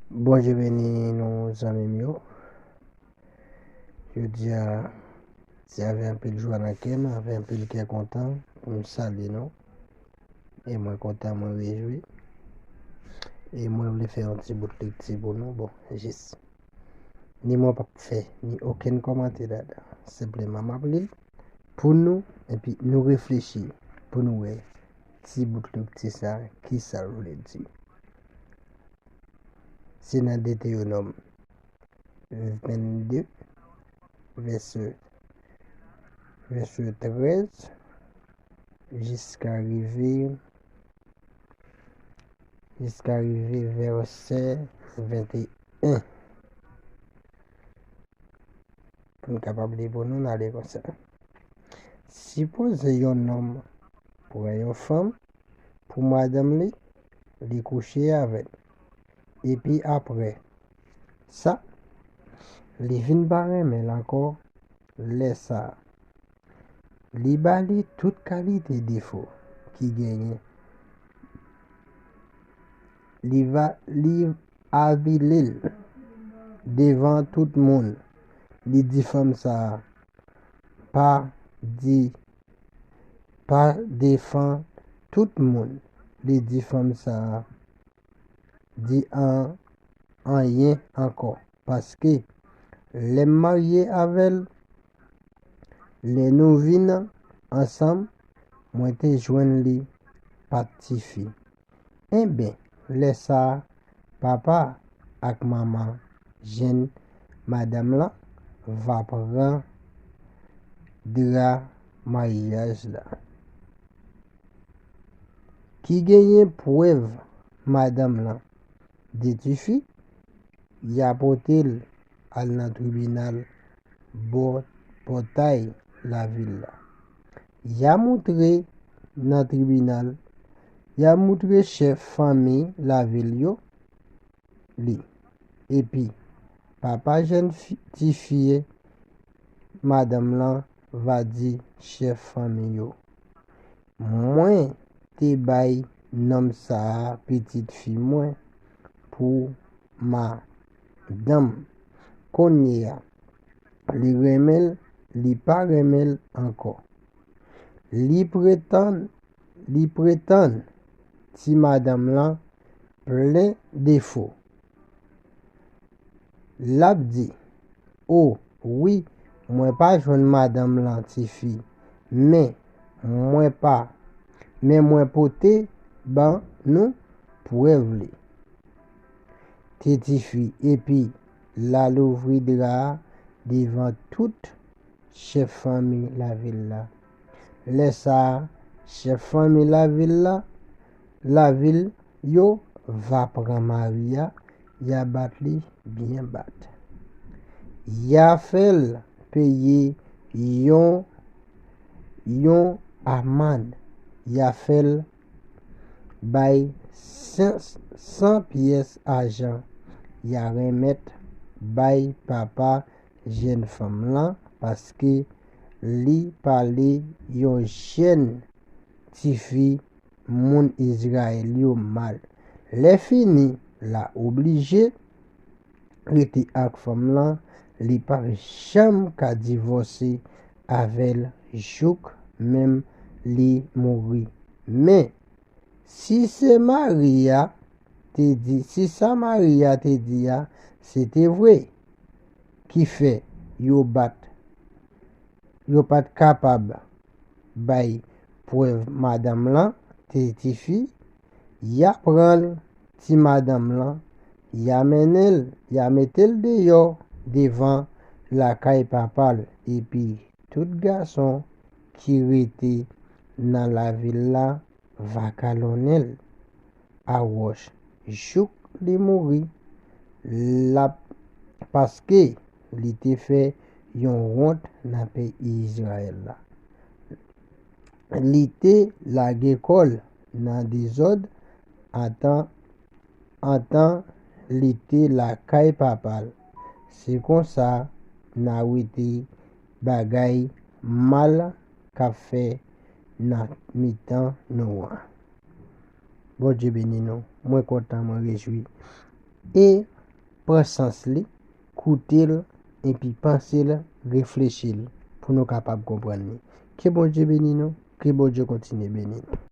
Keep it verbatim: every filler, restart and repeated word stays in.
Bondye beni nou, zanmi m yo. Jodi a, se avèk anpil jwa nan kè m, avèk anpil kè kontan pou m salye nou. E mwen kontan, mwen rejwi. E mwen vle fè yon ti bout lekti pou nou. Bon, jis. Ni mwen p ap fè ni okenn kòmantè ladan. Senpleman, m ap li l pou nou, epi nou reflechi pou nou wè ti bout lekti sa, ki sa l vle di. Se nan Detewonòm vennde, vèsè, vèsè trèz, jiska rive, jiska rive vèsè venteyen. Pou n kapab li pou nou, n ale konsa. Sipoze yon nonm pran yon fanm pou madanm li, li kouche avè l. Epi apre sa, li vin pa renmen l ankò, lè sa a, li ba li tout kalite defo ki genyen. Li va, li avili l devan tout moun. Li di fanm sa a, pa di, pa devan tout moun. Li di fanm sa a, di an, anyen ankò. Paske lè m marye avè l, lè nou vin ansanm, mwen te jwenn li pa t tifi. Enben, lè sa a, papa ak manman jèn madanm lan va pran dra maryaj la. Ki genyen prèv madanm lan de tifi, y a pote l al nan tribinal bò pòtay lavil la. Y a moutre nan tribinal, y a moutre chèf fanmi lavil yo li. Epi, papa jèn fi, tifi madanm lan va di chèf fanmi yo, mwen te bay nonm sa a pitit fi mwen pou madanm. Kounye a, li renmen l, li pa renmen l ankò. Li pretann, li pretann ti madanm lan plen defo. L ap di, o wi, mwen pa jwenn madanm lan tifi, men mwen pa, men mwen pote ban nou prèv li. Te tifi, epi l al ouvri dra a devan tout chèf fanmi lavil la. Lè sa a, chèf fanmi lavil la, lavil yo va pran mari a, y a bat li byen bat. Y a fè l peye yon, yon amann. Y a fè l bay san, san pyès ajan. Y a remèt bay papa jèn fanm lan, paske li pale yon jèn tifi moun Izrayèl yo mal. Lè fini, l a oblije rete ak fanm lan, li pa janm ka divòse avè l jouk menm li mouri. Men, si se mari a te di, si sa mari a te di a, se te vre, ki fè yo bat, yo pa t kapab bay prèv madanm lan te tifi, y a pran l, ti madanm lan, y a mennen l, y a mete l deyò devan lakay papa l, epi tout gason ki rete nan lavil la va kalonnen l a wòch jouk li mouri. L ap, paske li te fè yon wont nan peyi Izrayèl la. Li te lage kò l nan dezòd antan, antan li te lakay papa l. Se konsa n a wete bagay mal k ap fè nan mitan nou an. Bondye beni nou. Mwen kontan, mwen rejwi. E pran sans li, koute l, epi panse l, reflechi l, pou nou kapab konprann li. Ke Bondye beni nou, ke Bondye kontinye beni nou.